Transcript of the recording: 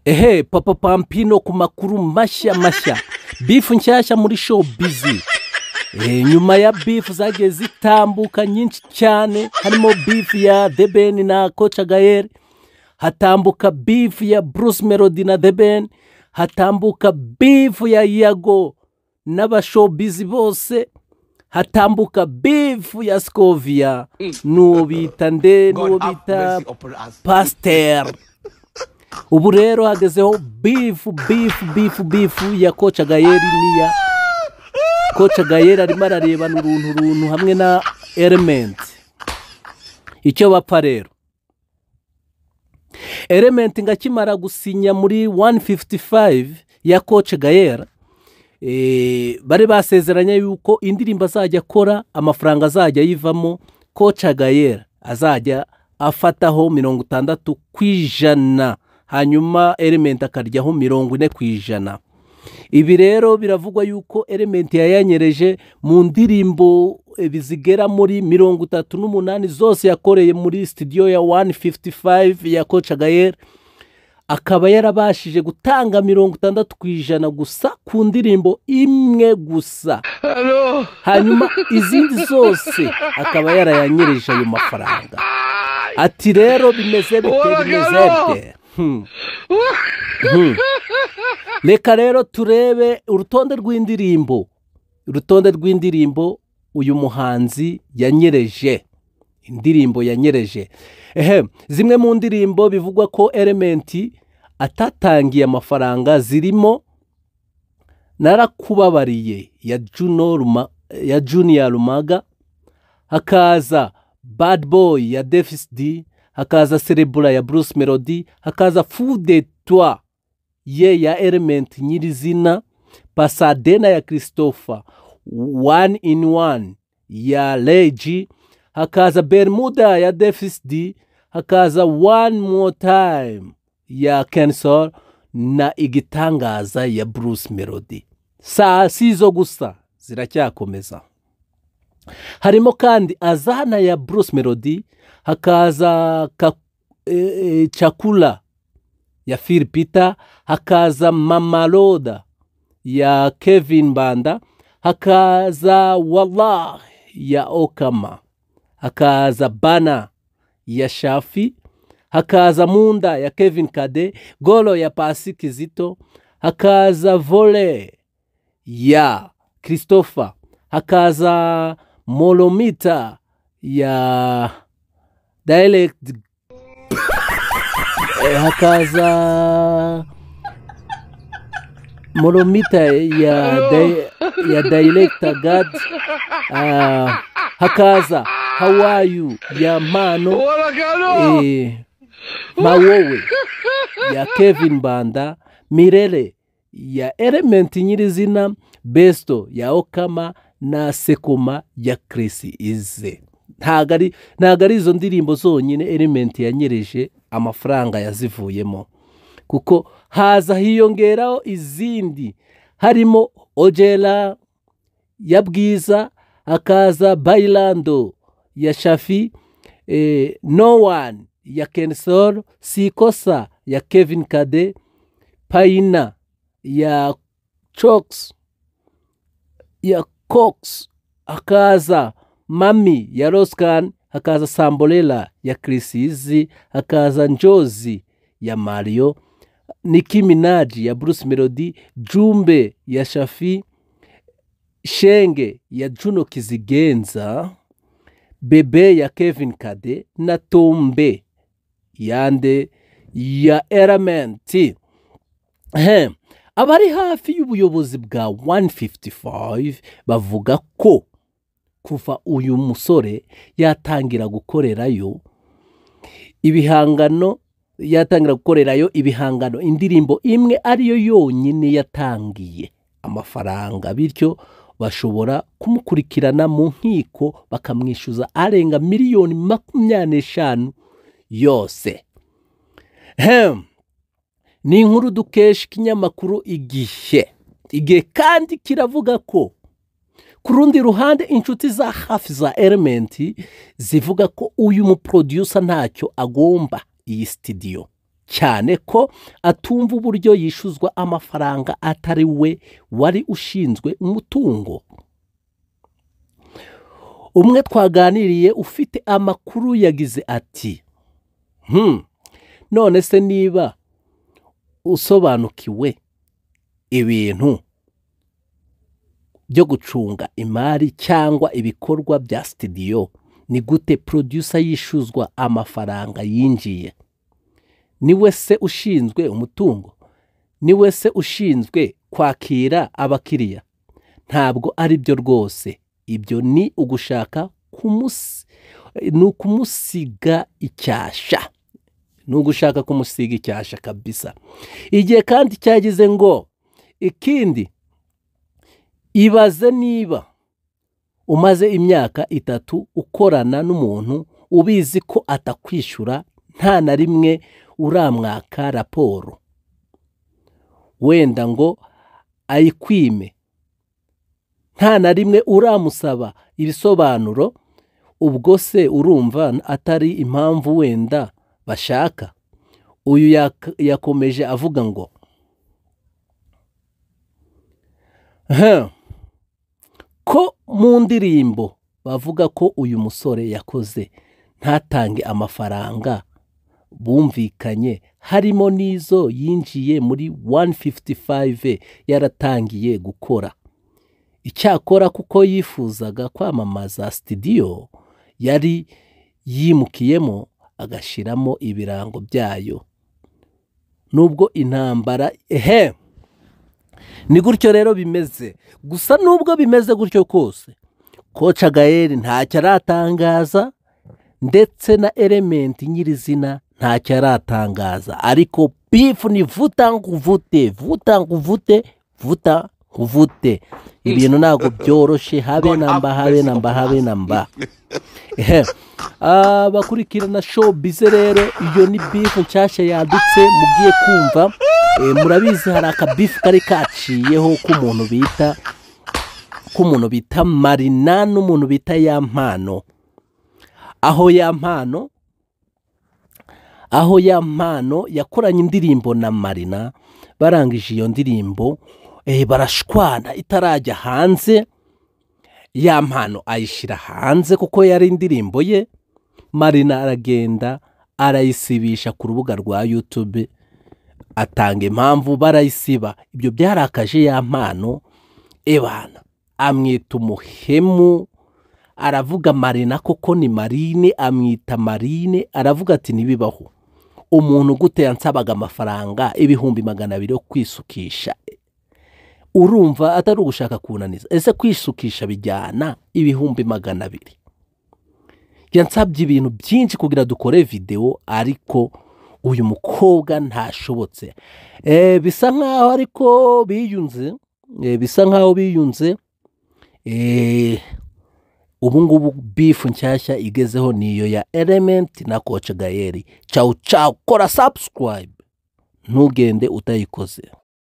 Ehe, Papa Pampino ku makuru mashya mashya, beef nshyashya muri showbiz. Nyuma ya beef zagiye zitambuka nyinshi cyane, harimo beef ya The Ben na Coach Gael, hatambuka beef ya Bruce Melody na The Ben, hatambuka beef ya Yago n'abashowbiz bose, hatambuka beef ya Scovia n'uwo bita nde, n'uwo God have bita mercy upon us. Pasiteri. Ubu rero hagezeho beef, beef, beef, beef ya Coach Gael n'iya Coach Gael arimo ararebana uruntu runtu hamwe na Element. Icyo bapfa rero, Element ngo akimara gusinya muri 155 ya Coach Gael, bari basezeranye yuko indirimbo azajya akora, amafaranga azajya ayivamo, Coach Gael azajya afataho 60%, hanyuma Element akaryaho 40%. Ibi rero biravugwa yuko Element yayanyereje mu ndirimbo zigera muri 38 zose yakoreye muri studio ya 155 ya Coach Gael, akaba yarabashije gutanga 60% gusa ku ndirimbo imwe gusa, hanyuma izindi zose akaba yarayanyereje ayo mafaranga. Ati rero bimeze bite, bimeze bite? Reka rero turebe urutonde rw'indirimbo, urutonde rw'indirimbo uyu muhanzi yanyereje, indirimbo yanyereje. Ehe, zimwe mu ndirimbo bivugwa ko Element atatangiye amafaranga zirimo Narakubabariye ya Juno Ruma, ya Junior Rumaga, hakaza Bad Boy ya Davis D, hakaza Cerebra ya Bruce Melody, hakaza Fou de Toi ye ya Element nyirizina, Pasadena ya Christopher, One in One ya Leji, hakaza Bermuda ya Davis D, hakaza One More Time ya Kensol na Igitangaza ya Bruce Melody. Saa sizo gusa, ziracyakomeza. Harimo kandi Azana ya Bruce Melody, hakaza Chakula ya Phil Peter, hakaza Mamaloda ya Kevin Banda, hakaza Wallah ya Okama, hakaza Bana ya Shafi, hakaza Munda ya Kevin Kade, Golo ya Pasi Kizito, hakaza Vole ya Christopher, hakaza Molomita ya Dialect, hakaza Molomita ya Director God, hakaza Hawayu ya Mano, Mawowe ya Kevin Banda, Mirele ya Element nyirizina, Besto ya Okama na Sekoma ya Chris Ize. Ntago ari izo ndirimbo zonyine Element yanyereje amafaranga yazivuyemo, kuko haza hiyongeraho izindi harimo Ojela ya Bwiza, hakaza Bailando ya Shafi, No One ya Kensol, Sikosa ya Kevin Kade, Paina ya Chox ya Cox, hakaza Mami ya Roscan, hakaza Sambolela ya Chris Easy, hakaza Njozi ya Mario, Nicki Minaj ya Bruce Melody, Jumbe ya Shafi, Shenge ya Juno Kizigenza, Bebe ya Kevin Kade na Tombe yande ya Element. Abari hafi y'ubuyobozi bwa 155 bavuga ko kuva uyu musore yatangira gukorerayo ibihangano, yatangira gukorerayo ibihangano, indirimbo imwe ariyo yonyine yatangiye amafaranga, bityo bashobora kumukurikirana mu nkiko bakamwishyuza arenga miliyoni 25 yose. Ni inkuru dukesha ikinyamakuru Igihe. Igihe kandi kiravuga ko ku rundi ruhande inshuti za hafi za Element zivuga ko uyu muproducer ntacyo agomba iyi studio. Cyane ko atumva uburyo yishuzwa amafaranga atari we wari ushinzwe umutungo. Umwe twaganiriye ufite amakuru yagize ati: None se niba usobanukiwe ibintu byo gucunga imari cyangwa ibikorwa bya studio, ni gute producer yishuzwa amafaranga yinjiye? Niwe se ushinzwe umutungo? Niwe se ushinzwe kwakira abakiriya? Ntabwo ari byo rwose. Ibyo ni ugushaka ni ukumusiga icyasha, ni ugushaka kumusiga icyasha kabisa." Igihe kandi cyagize ngo: "Ikindi, ibaze niba umaze imyaka 3 ukorana n'umuntu ubizi ko atakwishyura, nta na rimwe uramwaka raporo wenda ngo ayikwime, nta na rimwe uramusaba ibisobanuro, ubwo se urumva atari impamvu wenda bashaka?" Uyu yakomeje avuga ngo ko mu ndirimbo bavuga ko uyu musore yakoze ntatange amafaranga bumvikanye, harimo n'izo yinjiye muri 155 yaratangiye gukora. Icyakora kuko yifuzaga kwamamaza studio yari yimukiyemo, agashyiramo ibirango byayo. Nubwo intambara ehe ni gutyo rero bimeze. Gusa nubwo bimeze gutyo kose, Coach Gael ntacyo aratangaza, ndetse na Element nyirizina ntacyo aratangaza, ariko beef ni vuta nkuvute, vuta nkuvute, vuta nkuvute. Ibintu ntabwo byoroshye, habe namba, habe namba, habe namba. Ehe, abakurikirana showbiz rero, iyo ni beef nshyashya yadutse mugiye kumva. Murabizi hari akabeef kari kaciyeho k'umuntu bita Marina n'umuntu bita Yampano, aho Yampano yakoranye indirimbo na Marina, barangije iyo ndirimbo barashwana itarajya hanze. Yampano ayishyira hanze kuko yari indirimbo ye, Marina aragenda arayisibisha ku rubuga rwa YouTube, atanga impamvu barayisiba. Ibyo byarakaje Yampano, ebana amwita umuhemu, aravuga Marina koko ni Marine, amwita Marine, aravuga ati: "Ntibibaho, umuntu gute yansabaga amafaranga 200,000 yo kwisukisha? Urumva atari ugushaka kunaniza? Ese kwisukisha bijyana 200,000? Yansabye ibintu byinshi kugira dukore videwo, ariko uyu mukobwa ntashobotse." Bisa nkaho ariko biyunze, bisa nkaho biyunze. Ubu ngubu beef nshyashya igezeho niyo ya Element na Coach Gael. Cawu cawu, kora subscribe, ntugende utayikoze.